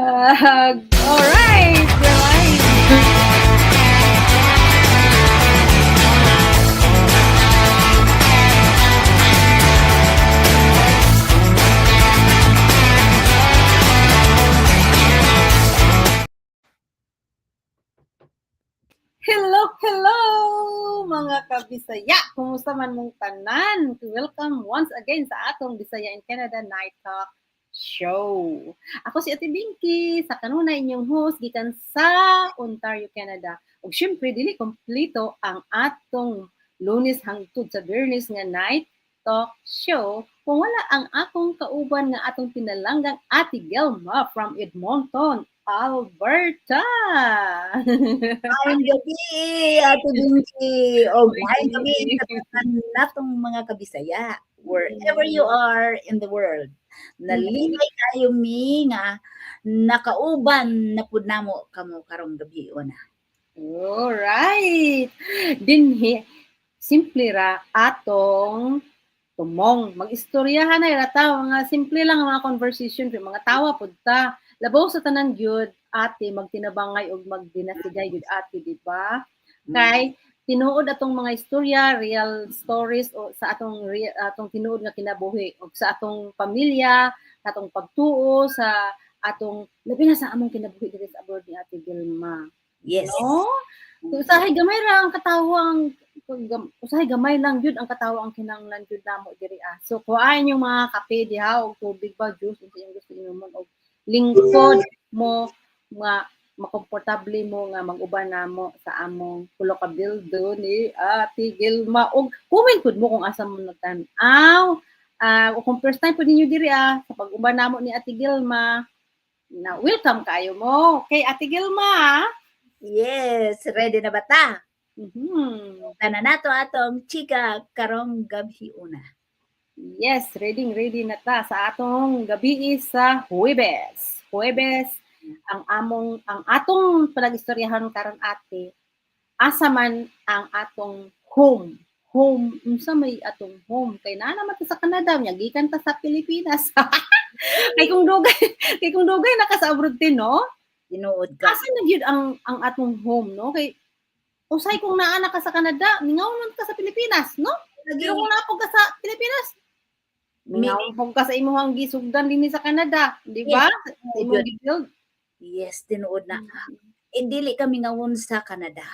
Alright, we're live. Hello, hello mga kabisaya. Kumusta man mong tanan? Welcome once again sa atong Bisaya in Canada Night Talk Show. Ako si Ate Binky, sa kanunay inyong host gikan sa Ontario, Canada. Ug syempre dili kompleto ang atong Lunes hangtod sa Biyernes nga Night Talk Show kung wala ang akong kauban nga atong pinalanggang Ate Gelma from Edmonton, Alberta. Maayong gabi, Ate Binky. O maayong gabi sa tanan natong mga kabisaya wherever you are in the world. Nalipay kayo mi nga nakauban na pud namo kamo karong gabi una. Alright. Dinhi simple ra atong tumong. Mag-istoryahan na ra ta, mga simple lang ang mga conversation, pero mga tawa pud ta. Labaw sa tanan gyud ate, magtinabangay og magdinasigay gyud ate, di ba? Kay tinuod atong mga istorya, real stories o sa atong atong tinuod nga kinabuhi og sa atong pamilya, sa atong pagtuo, sa atong labi na sa among kinabuhi diri sa abroad ni Ate Gilma. Yes. No? Usahay gamay ra ang katawa ang usahay gamay lang gyud ang katawa ang kinahanglan gyud namo diri ah. So kuhaan yung mga kape diha og tubig ba, juice, unsa inyong gusto inomon og lingkod mo nga makomportable mo nga mag-uban namo sa among tulo ka bildo ni Ate Gilma. Og comment pud mo kung asa mo nagtan-aw. Kung first time pud ninyo diri ah sa pag-uban namo ni Ate Gilma, na welcome kayo mo. Kay Ate Gilma. Yes, ready na ba ta? Mhm. Tanan nato atong chika karong gabi una. Yes, ready ready na ta sa atong gabi sa Huwebes. Huwebes ang among ang atong palagistoryahan karon ate. Asa man ang atong home? Home, unsa may atong home? Kay naa naman ta sa Canada, nya gikan ta sa Pilipinas. Kay kung dugay naka sa abroad din, no? Tinuod ka. Asa na gyud ang atong home, no? Kay usay kung naa na ka sa Canada, mingaw man ka sa Pilipinas, no? Pero kung naa ka sa Pilipinas, mingaw pud ka sa imong gisugdan dinhi sa Canada, di ba? Sa imong gi-build. Yes, tinuod na. Eh, dili kami ngawon sa Canada.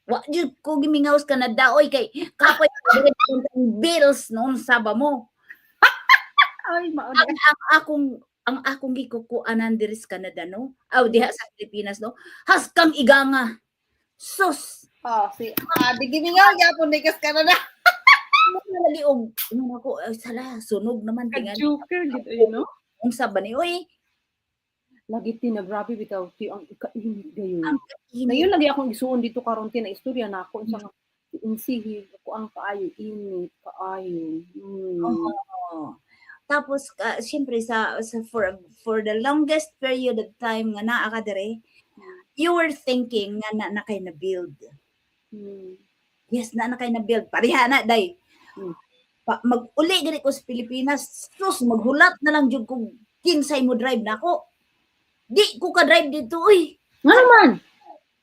Wa jud ko gimingaw sa Canada oy kay kapoy bills noon sa ba mo. Ay, mao na. Ang akong gikukuanan diri sa Canada, no. Aw diha sa Pilipinas, no. Haskang iganga. Sus. Oh, si di gimingaw gyapon ni kas Canada. Lagi og ingon ako ay sala sunog naman tingali. Ka-joker gid ay, no? Unsa ba ni oy? Lagi ti na grabe bitaw ti ang kainit gayon. Ang kainit. Ngayon lagi akong isuon dito karon ti na istorya na ako unsa nga insihi ako ang kaayo init kaayo. Oo. Tapos siyempre sa for the longest period of time nga naa ka dire, you were thinking nga na kay na build. Yes, na kay na build. Pareha na day. Pa, mag-uli gani ko sa Pilipinas, sus maghulat na lang jud kog kinsay mo drive nako. Di ko ka drive dito oy. Nga naman.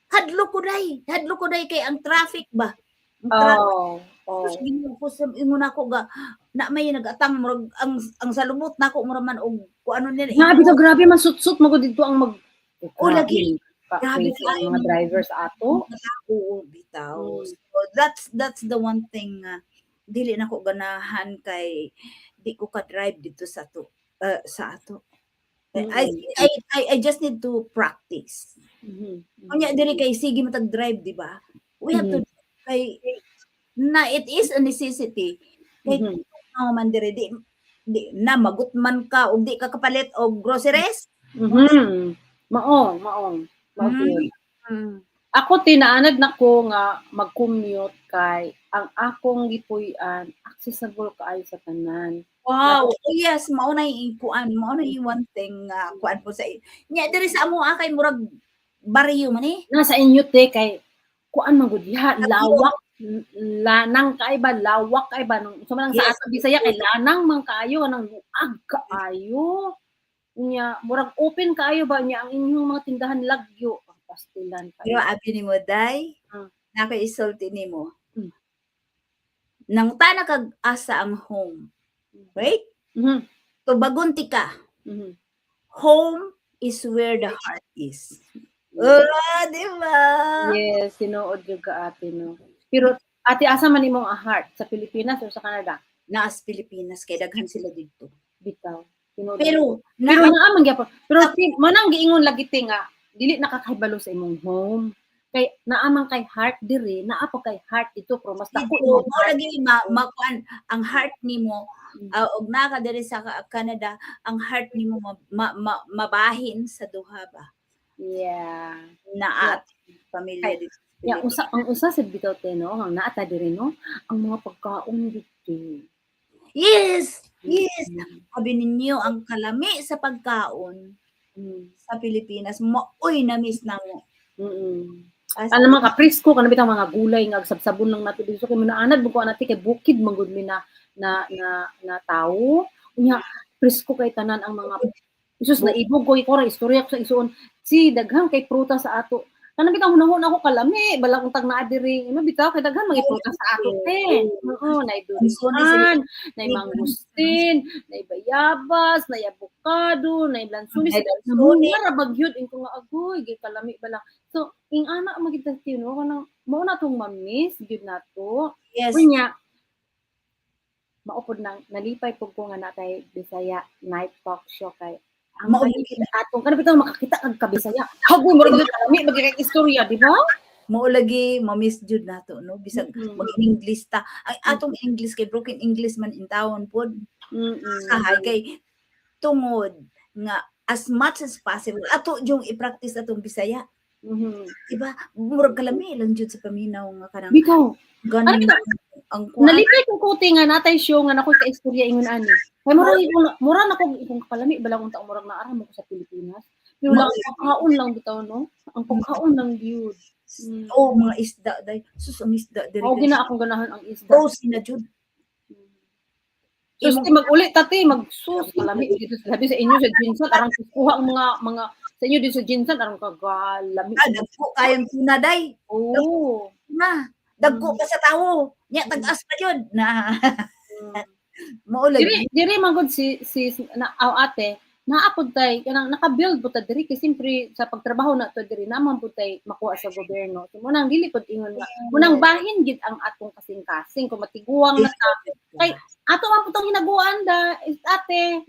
Hadlo ko day. Hadlo ko day kay ang traffic ba. Ang traffic. Oh. Sus, ginoo ko sa ingon ako ga na may nagatang murag ang salubot nako mura man og kuano nila. Nga bitaw grabe man sutsut mo dito ang mag Oh, lagi. Grabe Grabe ang mga drivers ato. Oo, bitaw. So that's the one thing nga dili nako ganahan kay di ko ka drive dito sa ato sa ato. I just need to practice. Unya diri kay sige matag drive, di ba? We have to kay na it is a necessity. Kay man diri di na magutman ka og di ka kapalit og groceries. Mao, mao. Mao gyud. Ako tinaanad na ko nga mag-commute kay ang akong gipuy-an accessible kaayo sa tanan. Wow. Oh yes, mao na yung kuan, mao na yung one thing nga kuan po sa nya diri sa amo kay murag baryo man eh. Na sa inyo te kay kuan man gud diha lawak lanang kay ba lawak kay ba nung sa man lang sa ato Bisaya kay lanang man kaayo nang luag kaayo. Unya murag open kaayo ba niya ang inyong mga tindahan, lagyo ang pastilan Pero kaayo. Abi nimo, day, naa koy isulti nimo. Nangutana kag asa ang home. Right? Mhm. Tubagon tika. Home is where the heart is. Ah, di ba? Yes, tinuod jud ka, ate, no. Pero ate, asa man imong heart, sa Pilipinas o sa Canada? Naa sa Pilipinas kay daghan sila didto. Bitaw. Tinuod. Pero Pero naa naa man gyapon. Pero manang giingon lagi te nga dili nakakahibalo sa imong home. Kay naa man kay heart diri, naa pa kay heart dito, pero mas dako dito imong mo heart. Lagi makuan ang heart nimo, og naa ka diri sa Canada, ang heart nimo mabahin sa duha ba. Naa at pamilya Kay dito sa Ya, Pilipinas. Usa ang usa sa bitaw te no, ang naa ta diri no, ang mga pagkaon dito. Yes. Sabi ninyo, ang kalami sa pagkaon sa Pilipinas, maoy na-miss namo. As Alam mga kapresko kana bitang mga gulay nga sabsabon lang nato dito kay munaanad mo ko anati kay bukid man gud mi na tawo. Unya presko kay tanan ang mga. Isus, naibog ko ko ra istorya ko sa isuon si daghan kay prutas sa ato. Kanang bitang hunahon ako kalami bala kung tag naa diri ino bitaw kay daghan mga prutas sa ato te. Oo, nay durian, nay mangosteen, nay bayabas, nay avocado, nay lansones. Nay lansones. Namunga ra bagyod inko nga agoy gay kalami bala. So ing ana magid ta no, kanang mao na tong ma-miss gyud nato. Unya maupod nang nalipay pud ko nga natay Bisaya Night Talk Show kay ang Mao kalipay atong kanang bitaw makakita kag kabisaya. Hagoy, murag gyud kalami magid kay istorya, di ba? Mao lagi ma-miss jud nato no, bisag mag-English ta. Ang atong English kay broken English man intawon pod. Sahay kay tungod nga as much as possible ato yung i-practice atong Bisaya. Diba? Murag kalami lang jud sa paminaw nga kanang Bitaw. ganin Ano bitaw? ang kuan. Nalipay ko kuti nga natay show nga nakoy kaistorya ingon ani. Kay mura mura na ko ikong kalami bala kung taong murag naara mo ko sa Pilipinas. Pero lang ang pagkaon lang bitaw no. Ang pagkaon lang gyud. Oh, mga isda day. Sus, ang isda diri. Mao gina akong ganahan ang isda. Frozen na jud. Sus, ti mag-uli ta te, mag-sus kalami dito sa labi sa inyo sa GenSan arang kuha ang mga sa inyo dito sa GenSan arang kagalami. Ah, dagko kayong tuna day. Oo. Na, dagko pa sa tawo. Nya tag-as pa jud na. Mao lagi. Diri diri man gud si na aw ate, naa pud tay kanang naka-build pud ta diri kay siyempre sa pagtrabaho na to diri naman pud tay makuha sa gobyerno. So munang dili pud ingon nga munang bahin gid ang atong kasing-kasing kung matiguang na ta. Kay ato man pud tong hinaguan da is ate.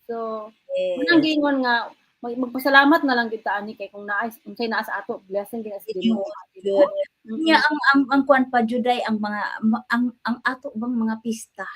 So munang giingon nga magpasalamat na lang gid ta ani kay kung naay unsay naa sa ato, blessing gid sa Ginoo. Yun. Nya ang kuan pa juday ang mga ang ato bang mga pista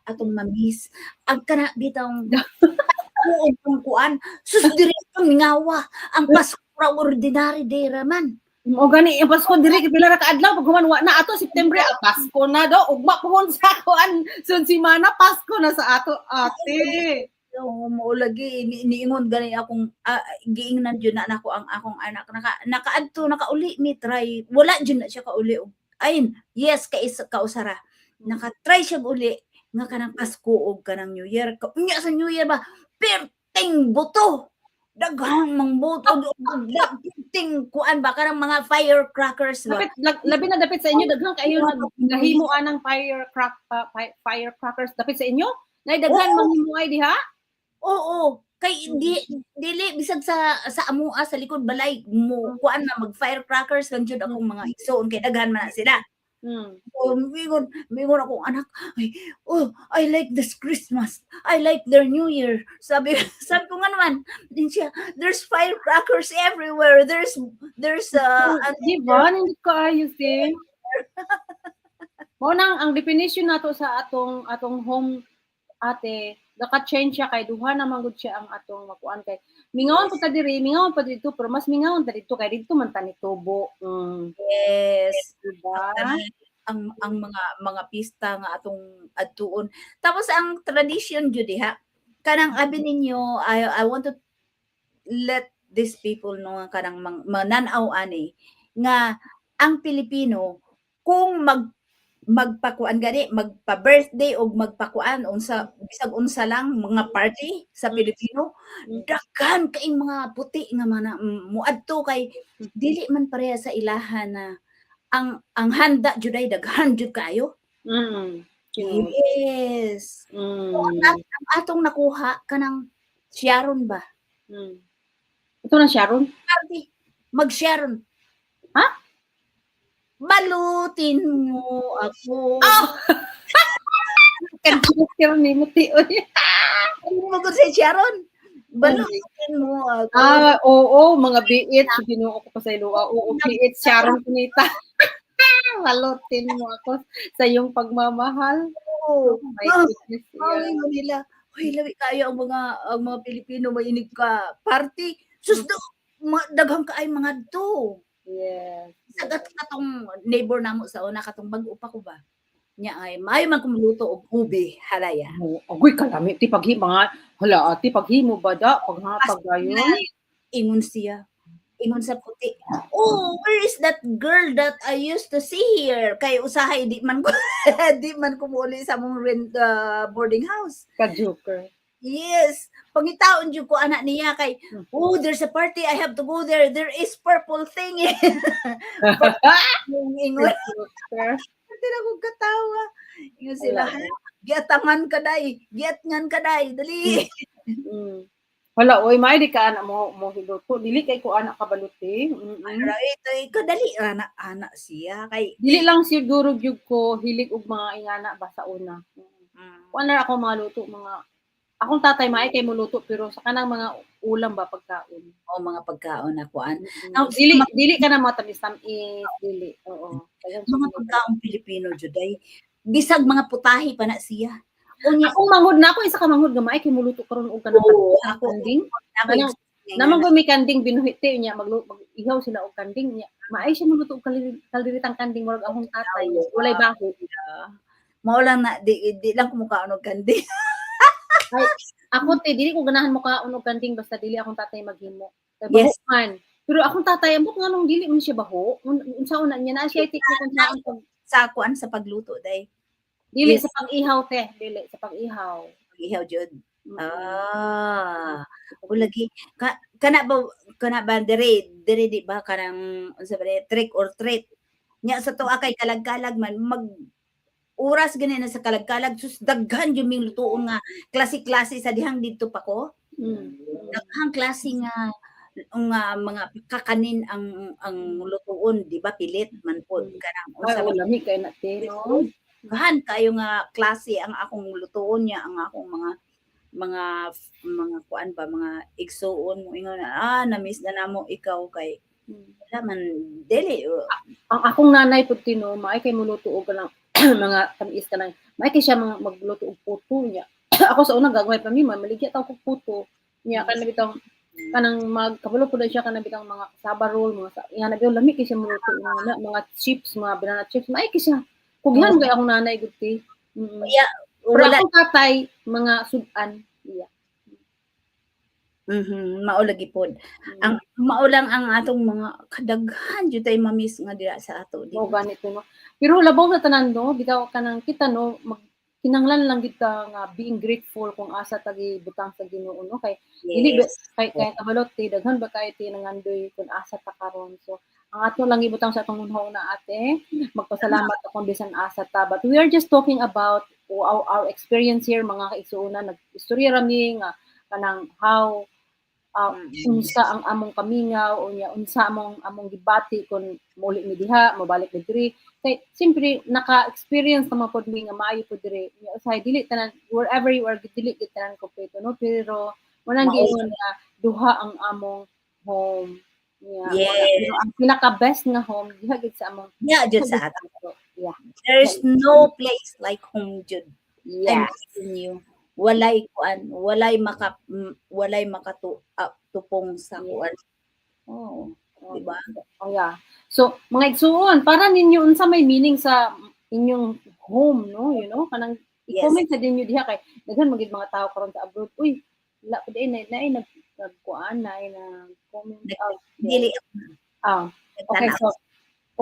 atong ma-miss ang kana bitawng kuon ang kuan, sus, diri ang mingawa ang Pasko ra, ordinary day ra man. O gani ang Pasko diri kay pila ra ka adlaw, pag human wa na ato September, ah, Pasko na do, ugma pohon sa kuan sun simana, Pasko na sa ato, ate. So, mao lagi niingon gani akong giingnan jud na nako ang akong anak, nakaadto nakauli mi try, wala jud na siya kauli og ayin, yes, kay isa kausara naka-try siya uli nga kanang Pasko og kanang New Year. Unya sa New Year ba, perting buto, daghang mang buto og perting kuan ba, kanang mga firecrackers ba. Dapit labi na dapit sa inyo, daghan kayo nag nahimo anang firecrackers dapit sa inyo. Nay daghan Oo. manghimo ay diha. Oo, kay di dili bisag sa amoa sa likod balay mo kuan na mag firecrackers lang jud akong mga igsoon kay daghan man na sila. So, mingon akong anak, "Ay, oh, I like this Christmas. I like their New Year." Sabi ko nga naman, din siya, "There's firecrackers everywhere. There's ano," Di ba? Hindi ko ayos eh. Mao nang ang definition nato sa atong home, ate, naka-change siya kay duha na man gud siya ang atong makuan kay mingawon pa ta diri, mingawon pa dito, pero mas mingawon ta dito kay dito man ta nitubo. Yes. Diba? Ang mga pista nga atong adtuon. Tapos ang tradition jud diha, kanang abi ninyo, I want to let these people know nga kanang mananaw ani nga ang Pilipino kung mag Magpakuan gani, magpa-birthday og magpakuan unsa, bisag unsa lang mga party sa Pilipino, daghan kaayong mga puti nga mga muadto kay dili man pareha sa ilaha na ang handa jud ay daghan jud kaayo. Tinuod. Yes. So, ang atong nakuha kanang Sharon ba? Ito na Sharon? Party. Mag-Sharon. Ha? Balutin mo ako. Oh! Kanang ni mo ti oy. Ano mo gud si Sharon? Balutin mo ako. Ah, oo, mga biit. Ginoo ko pa sa iluwa. Oo, biit Sharon Cuneta. Balutin mo ako sa iyong pagmamahal. Oo. Oh my goodness. Ay, nila. Uy, labi kayo ang mga Pilipino mainig ka party. Sus, do, daghang kaay mga to. Sagat katong neighbor namo sa una, katong bag-o pa ko ba. Nya ay maayo man kumuluto og ubi halaya. Oh, agoy kalami ti paghi mga hala ate, paghimo ba da paghatag dayon. Ingon siya. Ingon sa puti. "Oh, where is that girl that I used to see here?" Kay usahay di man ko muuli sa among rent boarding house. Ka joker. Yes, pangitaon jud ko anak niya kay, "Oh, there's a party, I have to go there. There is purple thing." Yung ingon, Joker. hindi na akong katawa. Ingon sila, Wala. "Ha, giatangan ka day, giatngan ka day, dali." Wala oy, may di ka ana mo mo hiluto. Dili kay ko ana kabaluti. Right, ay kadali ana ana siya kay Dili lang siguro gyud ko hilig og mga ingana ba sa una. Kuan na ako mga luto, mga akong tatay maay kay moluto, pero sa kanang mga ulam ba, pagkaon. O mga pagkaon na kuan. Dili dili ka na mga tamis-tamis, dili. Oo. Daghang Mga sumunod. Pagkaon Pilipino jud ay bisag mga putahe pa na siya. Unya Akong manghod na ako isa ka manghod nga maay kay moluto karon og kanang Oo, ako kanding. Ako Naman ko may kanding binuhit te nya mag ihaw sila og kanding nya. Maay siya moluto og kalderitang kanding, murag akong tatay. Walay baho. Mao lang na di lang kumukaon og kanding. Ay, ako te dili ko ganahan mo kaon og kanding basta dili akong tatay maghimo. Kay baho man. Pero akong tatay, ambot nganong dili man siya baho. Unsa una niya na siya teknik kung saan pag Sa kuan, sa pagluto day. Dili sa pag-ihaw te, dili sa pag-ihaw. Ihaw jud. Ah, o lagi ka, kana ba dire dire, di ba, kanang unsa ba ni, trick or treat. Nya sa tuwa kay kalag-kalag man mag oras gani na sa kalag-kalag, sus, daghan jud ming lutuon nga klase-klase sa dihang didto pa ko. Daghang klase nga mga kakanin ang lutuon, di ba, pilit man pod kanang Ay, unsa oh, ba lami kay na te, no? Daghan kayo nga klase ang akong lutuon niya, ang akong mga kuan ba, mga igsuon mo ingon, "Ah, na-miss na namo ikaw kay wala man dili." Ang akong nanay pud ti no, maay kay moluto og kanang mga tamis, kanang maay kay siya mga magluto og puto niya. Ako sa una gagmay pa mi, maligya taw kog puto. Niya kanang bitong kanang magkabalo pud na siya kanang bitong mga cassava roll, mga sa ingana biyaw, lami kay siya moluto nga mga chips, mga banana chips, maay kay siya. Kugihan kay akong nanay gud ti. Pero Wala akong tatay mga sudan. Iya. Mao lagi pod. Ang mao lang ang atong mga kadaghan jud tay ma-miss nga dira sa ato, di Mao ba? ganito no. Pero labaw sa tanan no, bitaw kanang kita no, mag kinahanglan lang gid ka nga being grateful kung asa ta gibutang sa Ginoo no, kay dili ba kay kabalot ti daghan ba kay ti nangandoy kung asa ta karon. So ang ato lang ibutang sa atong hunahuna ate, magpasalamat ako bisan asa ta, but we are just talking about our experience here, mga kaigsuonan. Nag-istorya ra mi nga kanang how unsa ang among kamingaw, unya unsa among gibati kung muli mi diha, mobalik mi diri, kay siyempre naka-experience naman pod mi nga maayo pod diri. Unya usahay dili tanan, wherever you are, dili gid tanan kompleto no, pero walang Mao. giingon nga duha ang among home. Yeah. Pero ang pinaka best nga home diha gid sa among Yeah, jud sa ato. There's no place like home jud. I'm telling you. Walay kuan, walay makatu tupong sa kuan. Oo, di ba? Oh yeah. So, mga igsuon, para ninyo, unsa may meaning sa inyong home, no? Kanang i-comment sa ninyo diha kay daghan magid mga tao karon sa abroad. Uy, wala pa di na na nag nagkuan na na comment out. Dili Ah, okay nagtanaw. so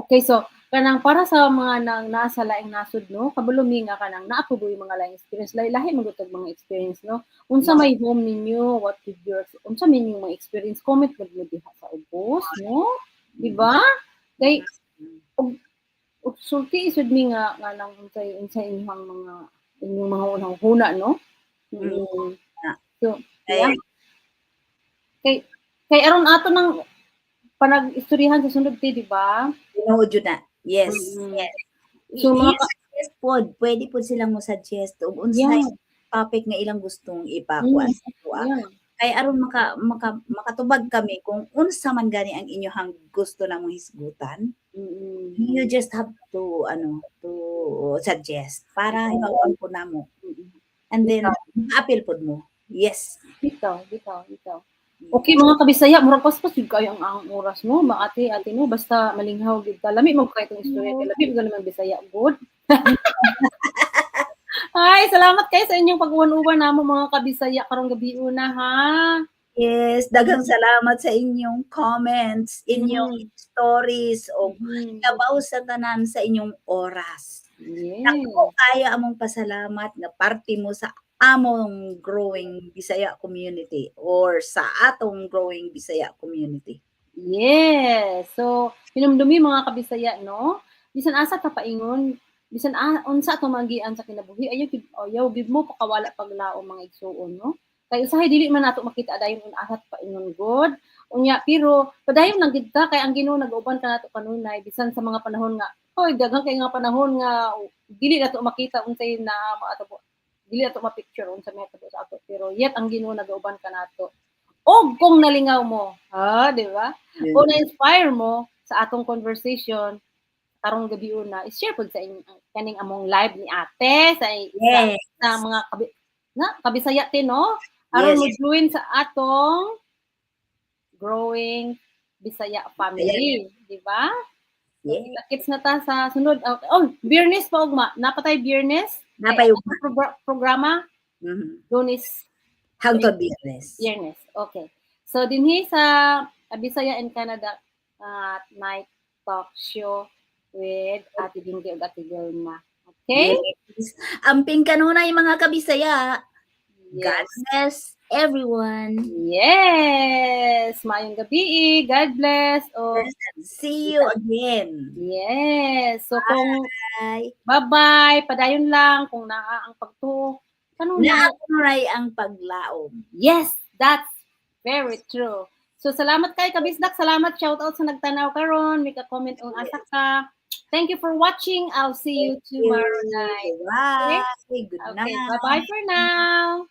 okay, so Kanang para sa mga nang nasa laing nasod, no, kabalo mi nga kanang naa po yung mga laing experience, lahi-lahi man gud mga experience, no. Unsa may home ninyo, what did your unsa may inyong mga experience, comment gud mo diha sa ubos, no? Di ba? Kay og sulti isud mi nga nang unsay inyong mga unang huna, no? So, yeah. Kay aron ato nang panag-istoryahan sa sunod ti, di ba? Tinuod jud na. Yes. So, mga I-suggest pod, pwede pod silang mo suggest og unsay topic nga ilang gustong ipakuan sa atoa. Kay aron maka makatubag kami kung unsa man gani ang inyohang gusto namong hisgutan. You just have to ano, to suggest para hibaw-an po namo. And then apil pod mo. Yes. Bitaw, bitaw, bitaw. Okay, mga kabisaya, murag paspas jud kayo ang oras, no, maate ate, no, basta malinghaw gid ta. Lami mo kay itong istorya kay lami mo naman Bisaya good. Ay, salamat kayo sa inyong pag-uwan-uwan namo, mga kabisaya, karong gabi una ha. Yes, daghang salamat sa inyong comments, inyong stories o labaw sa tanan sa inyong oras. Dako kaayo among pasalamat nga parte mo sa among growing Bisaya community or sa atong growing Bisaya community. Yes. So, hinumdumi, mga kabisaya, no? Bisan asa ka paingon, bisan unsa ato magian sa kinabuhi, ayaw gid mo pakawala paglaom, mga igsuon, no? Kay usahay dili man nato makita dayon un asa paingon god. Unya pero padayon lang gid ta kay ang Ginoo nag-uban kanato kanunay bisan sa mga panahon nga, hoy, daghan kay nga panahon nga dili nato makita unsay na maatabo, dili nato ma-picture unsa may tabo sa ato, pero yet ang Ginoo nag-uban kanato. Og kung nalingaw mo, ha, di ba? O na-inspire mo sa atong conversation karong gabi una, i-share pod sa inyong kaning among live ni ate sa mga na kabisaya te, no? Aron mo join sa atong growing Bisaya family, di ba? So, Yes. kita-kits na ta sa sunod. Oh, Biyernes pa ugma. Napatay Biyernes? Napay ugma. Programa Lunes. Hangtod Biyernes. Biyernes. Okay. So dinhi sa Bisaya in Canada night talk show with Ate Dinky ug Ate Vilma. Okay? Yes. Amping kanunay, mga kabisaya. God bless everyone. Yes. Maayong gabi. God bless. Oh, See you again. Yes. So kung Bye. Bye-bye, padayon lang kung naa ang pagtuo. Kanunay. Naa ang paglaom. Yes, that's very true. So salamat kay Kabisdak, salamat, shout out sa nagtanaw karon, may ka-comment ang asa ka. Thank you for watching. I'll see you tomorrow night. Bye. Good Okay, night. bye-bye for now.